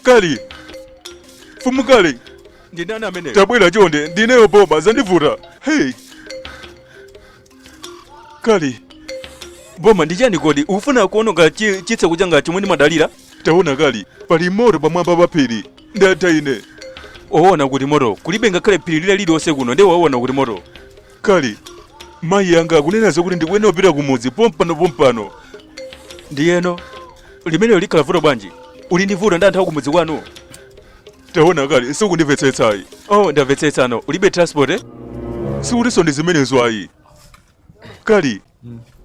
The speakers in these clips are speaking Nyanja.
Kali, mfumu Kali. Ndi ndani ameneyo? Tabwera chonde, ndineyo Boma, zandivuta. Hey Kali. Boma, ndi chani kodi? Ukufuna kuononga chitseko changa chomwe ndimadalira? Taona Kali, pali moto pamwamba pa phiri, ndatha ine. Waona kuti moto? Kulibe ngakhale phiri lina lililonse kuno, ndiye waona kuti moto? Kali, mayi anga akunena zakuti ndikuyenera kupita kumudzi pompano pompano. Ndiyeno limenelo likhala vuto bwanji? Uli ndi vuto ndi anthu akumudzi kwanu? Taona Kali, sukundimvetsetsayi. Oh, ndamvetsetsano. Ulibe transport, eh? Sikutinso ndi zimenezo ayi. Kali,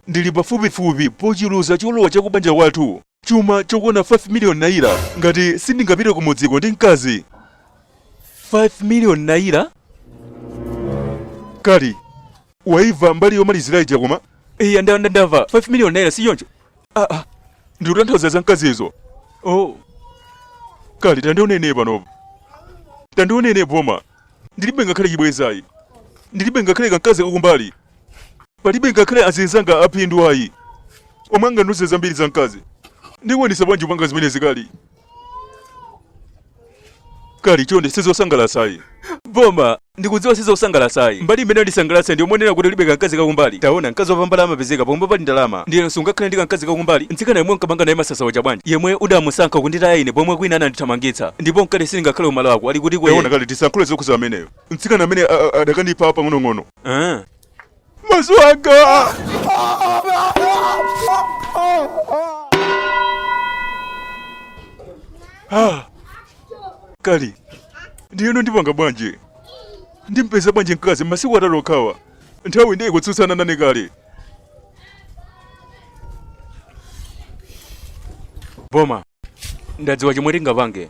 ndili pafupifupi pochiluza cholowa chakubanja kwathu, chuma chokwana 5 million naira, ngati sindingapite kumudziko ndi mkazi. 5 million naira? Kali, waimva mbali yomalizira ija koma? Iya, ndamva 5 million naira, si choncho? Ah, ah, ndikutanthauza za mkazizo. Oh. Kali, tandionene panopo, tandionene Boma. Ndilibe ngakhale chibwenzi ayi, ndilibe ngakhale kamkazi kakumbali, palibe ngakhale azinzanga aphindu ayi omwe angandiuze zambiri za mkazi. Ndikwanisa bwanji kupanga zimenezi Kali? Kali, chonde, sizosangalatsayi. Boma, ndikudziwa sizosangalatsayi. Mbali imene yandisangalatsa ndi yomwe wanena kuti ulibe kamkazi kakumbali. Taona, mkazi wapambali amapezeka pomwe pali ndalama. Ndiyeno sungakhale ndi kamkazi kakumbali? Mtsikana yemwe unkapanga naye masasa uja bwanji? Yemwe udamusankha kunditaya ine pomwe kwina anandithamangitsa. Ndipo unkati sindingakhale kumalo ako, ali kutiko Taona iye? Kali, tisayankhule zokhuza ameneyo. Mtsikana amene adakandipha pang'onong'ono. Ah. Maso anga! Ah. Kali, ndiyeno ndipanga bwanji? Ndimpeza bwanji mkazi masiku 3 okhawa? Nthawi ndiye ikutsutsana nane Kali. Boma, ndadziwa chomwe tingapange.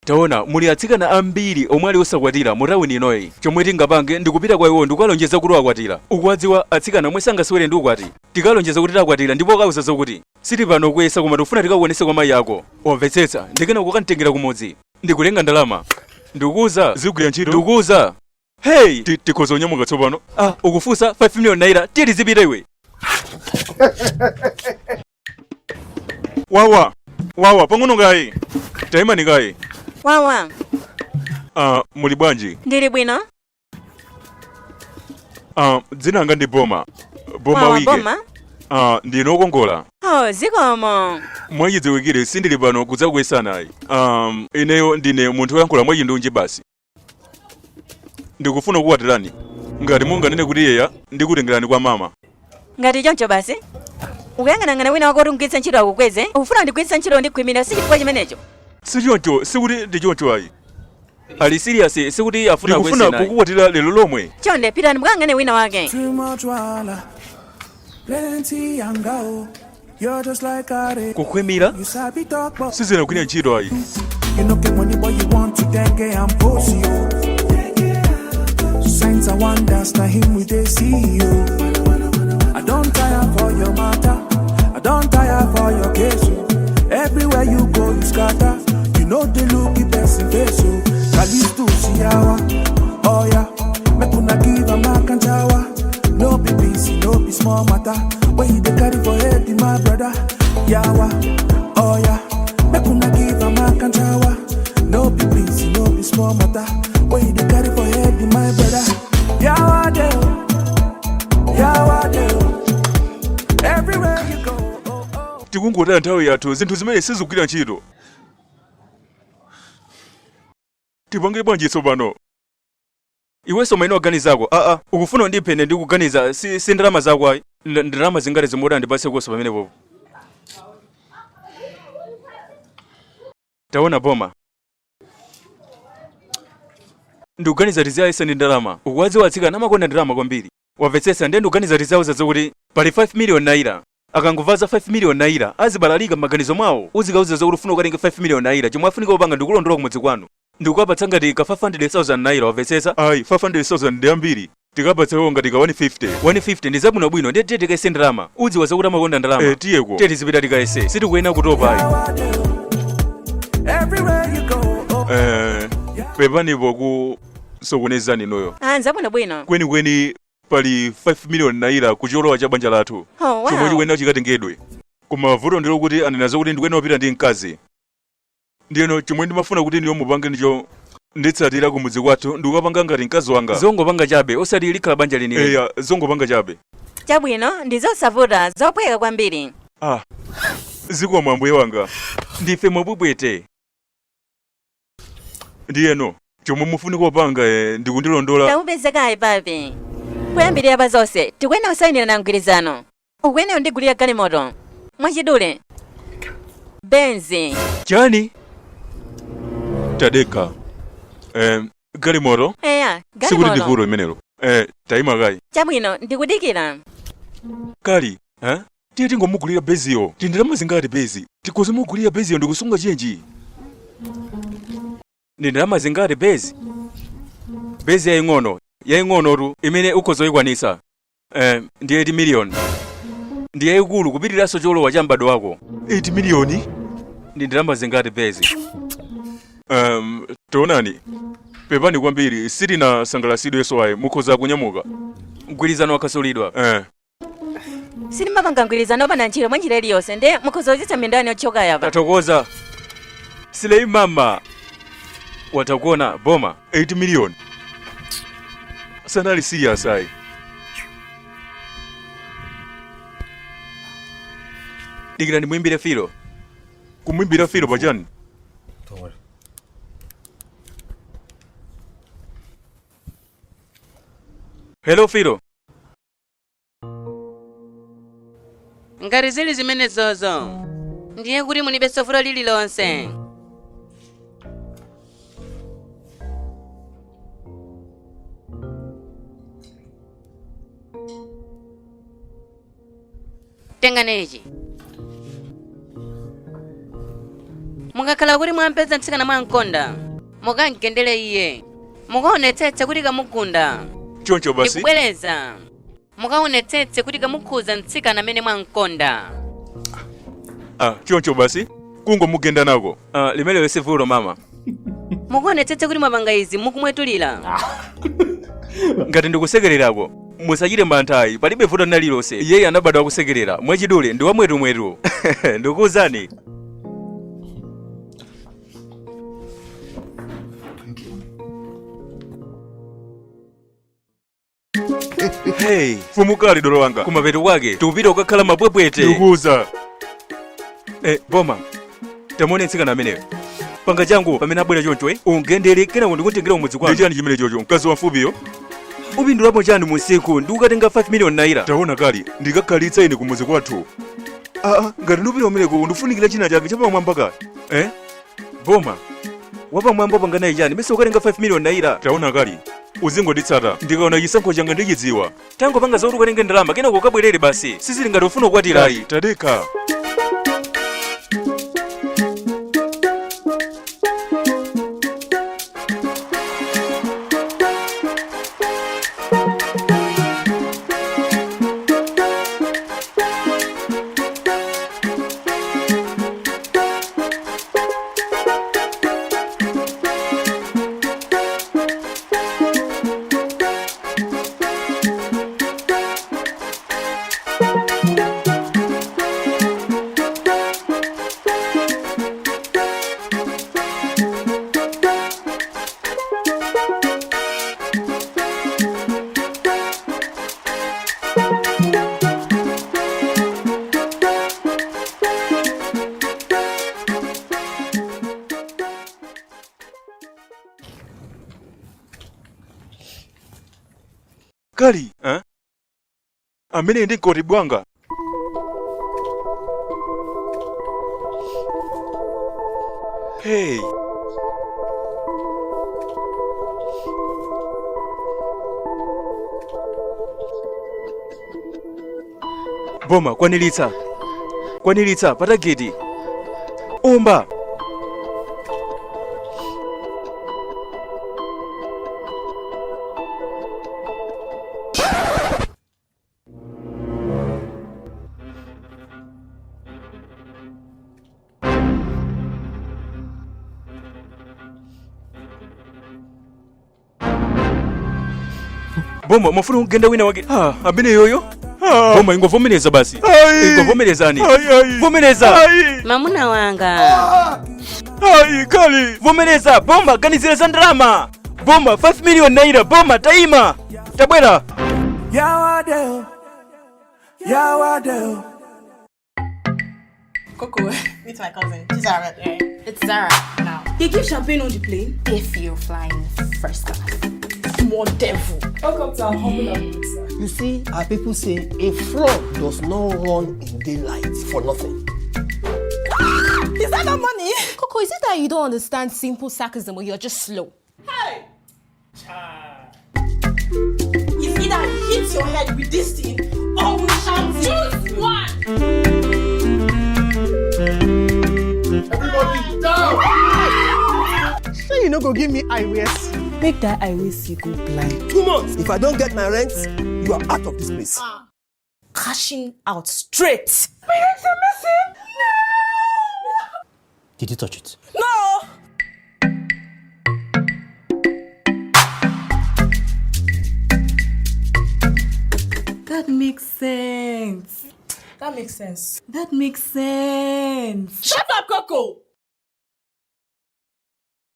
Taona, muli atsikana ambiri omwe ali osakwatira mu tawuni inoyi. Chomwe tingapange ndi kupita kwa iwo ndikukalonjeza kuti wakwatira. Ukuwadziwa atsikana omwe sangasewere ndi ukwati. Tikalonjeza kuti takwatira ndipo ukawauza zokuti sitili pano kuyesa koma tikufuna tikakuonetse kwa mayi ako. Wamvetsetsa? Ndiye kenako ukamtengera kumudzi. Ndikutenga ndalama. Ndikukuuza. Zigwira ntchito? Ndikukuuza. Hey! Tikhoza kunyamuka tsopano. Ah, ukufunsa 5 million naira. Tiye tizipita iwe. Wawa, wawa, pang'ono kaye. Taimani kaye. Wawa. Ah, muli bwanji? Ndili bwino. Ah, dzina langa ndi Boma. Boma Wawa. Wike. Boma. Ah, ndinu okongola. Oh, zikomo. Mwachidziwikire sindili pano kudzakuyesani ayi. Ineyo ndine munthu woyankhula mwachindunji basi. Ndikufuna kukwatirani. Ngati munganene kuti eya, ndikutengerani kwa mama. Ngati choncho basi. Ukuyang'anayang'ana wina wake kuti umgwiritse ntchito akukweze. Ukufuna kundigwiritsa ntchito ndikhwimira, si chifukwa chimenecho? Si choncho, sikuti ndi choncho ayi. Ali serious, sikuti afuna Ndikufuna akuyeseni ayi. kukukwatira lero lomwe. Chonde, pitani mukayang'ane wina wake. Too much wahala, plenty yanga oh. You're just like a ray. Kukhwimira? You sabi talk, but Sizinagwire ntchito ayi. you no get money, but you want to dengue and post you. Signs and wonders, na him we dey see you. I don tire for your matter. I don tire for your case. oh. Everywhere you go, you scatter. You no dey look the person face. Oh. Kalisto Siawa, oh yeah. Make una give am a kanchawa. No be busy, no be small matter. Where you dey carry for head, my brother? Yawa, oh yeah. Make una give am a kanchawa. No be busy, no be small matter. Where you dey carry for head, my brother? Yawa de, yawa de. Everywhere you go, oh oh. Tikungotaya nthawi yathu, zinthu zimene sizikugwira ntchito. Tipange bwanji tsopano? Iwenso umayenera kuganizako. Aa, ukufuna undiphe ine ndikuganiza si ndalama zako ayi. Ndalama zingati zomwe utandipatsekonso pamenepopo? Taona Boma. Ndikuganiza tiziwayesa ndi ndalama. Ukuwadziwa atsikana amakonda ndalama kwambiri. Wamvetsetsa? Ndiye ndikuganiza tiziwauza zokuti pali 5 million naira. Akangomva za 5 million naira azibalalika m'maganizo mwawo. Uzikawauza zokuti ufuna ukatenge 5 million naira. Chomwe afunika kupanga ndikulondola kumudzi kwanu. Ndikukapatsa ngati ka 500,000 naira, wamvetsetsa? Ayi, 500,000 ndi ambiri. Tikapatse iwo ngati ka 150. 150 ndi zabwinobwino, ndiye tiye tikayese ndalama. Udziwa zakuti amakonda ndalama. Eh, tiyeko. Tiye tizipita tikayese. Sitikuyenera kutopa ayi. Everywhere you go, oh. Eh, pepani pokusokonezani inuyo. Ah, nzabwinobwino. Kwenikweni pali 5 million naira ku cholowa cha banja lathu. Oh, wow. Chomwe chikuyenera chikatengedwe. Koma vuto ndi lokuti anena zakuti ndikuyenera kupita ndi mkazi. Ndiyeno chomwe ndimafuna kuti ndiyo mupange ndicho nditsatira kumudzi kwathu ndikukapanga ngati mkazi wanga. Zongopanga chabe, osati likhala banja lenileni. Eya, zongopanga chabe. Chabwino, ndi zosavuta, zophweka kwambiri. Ah, zikomo ambuye wanga. Ndife mwabwebwete. Ndiyeno chomwe mufunika kupanga ndikundilondola. Tamupeza kaye papi. Kuyambirira pa zonse, tikuyenera kusayinirana mgwirizano. Ukuyenera kundigulira galimoto. Mwachidule, Benzi. Chani? Tadekha. Galimoto? Eya, Sikuti galimoto. ndi vuto limenelo. Tayima kaye. Chabwino, ndikudikira. Kali, Eh? tiye tingomugulira Benziyo. Ndi ndalama zingati Benzi? Tikuzimugulira Benziyo ndikusunga chenji. Ndi ndalama zingati Benzi? Benzi yaying'ono, yaying'onotu imene ukhoza kuyikwanitsa. Ndi 8 million. Ndi yayikulu kupitiriranso cholowa cha m'badwo wako. 8 miliyoni? Ndi ndalama zingati Benzi? Taonani, pepani kwambiri, sitinasangalatsidwenso ayi, mukhoza kunyamuka. Mgwirizano wakhasulidwa. Sindimapanga mgwirizano opanda ntchito mwa njira iliyonse, ndiye mukhoza kuchitsa miyendo yanu yotchokayo apa. Tathokoza. Silei mama. Watha kuona boma. 8 million. Sanali serious ayi. Dikira ndimuimbire Filo. Kumuimbira Filo pachani? Hello Filo. Ngati zili zimenezozo, ndiye kuti mulibenso vuto lililonse. Tengani ichi. Mukakhala kuti mwampeza mtsikana mwamkonda, mukamgendere iye. Mukaonetsetse kuti kamugunda. Choncho basi. Ndikubwereza. Mukaonetsetse kuti kamukhuza mtsikana amene mwamkonda. Ah, choncho basi kungomugenda nako. Ah, limenelo si vuto mama. Mukaonetsetse kuti mwapanga izi mukumwetulira. Ngati ndikusekererako, musachite mantha ayi, palibe vuto lina lililonse. Iyeyo anabadwa akusekerera, mwachidule ndi wamwetumwetu. Ndikuwuzani. Hey, Mfumu Kali dolo wanga. Kumapeto kwake tikupita kukakhala mapwepwete. Ndikuwuza. Boma, tamuone mtsikana ameneyo. Panga changu pamene abwera choncho, ungendere kenako ndikutengera kumudzi kwanu. Ndi chani chimene chocho mkazi wamfupiyo? Upindulapo chani musiku ndi kukatenga 5 million naira? Taona Kali, ndikakhalitsa ine kumudzi kwathu. Aa, ngati ndupita kumeneko ndifunikira china chake chapamwamba kale. Boma, wapamwamba upanga naye chani? Mese ukatenga 5 million naira. Taona Kali, uzingonditsata. Ndikaona chisankho changa ndichidziwa. Tangopanga zakuti ukatenge ndalama kenako ukabwerere basi. Sizili ngati ufuna kukwatira ayi. Tadekha. Kali, Eh? Amene ndi mkwatibwi wanga. Hey. Boma, kwaniritsa. Kwaniritsa, patageti. Omba. Boma, mwafuna kugenda wina wake. Ah, amene yoyo? Ah. Boma, ingovomereza basi. Ai. Ingovomerezani. Ai, ai. Vomereza. Ai. Mamuna wanga. Ai. Ayi kali, vomereza boma, ganizira za ndalama boma, 5 million naira boma. Taima, tabwera. Yawade o. Yawade o. Coco, meet my cousin. She's Zara. Yeah. It's Zara now. They give champagne on the plane. If you're flying first class. Small devil. Welcome to our humble abode, sir. You see, our people say a frog does not run in daylight for nothing. Is that not money? Coco, is it that you don't understand simple sarcasm or you're just slow? It's either hit your head with this thing or we shall choose one. Everybody down! Sure you no go give me eye wey see. Make that eye wey see go blind. 2 months. If I don't get my rent, you are out of this place. Cashing out straight. Did you touch it? No. That makes sense. That makes sense. That makes sense. Shut up, Coco.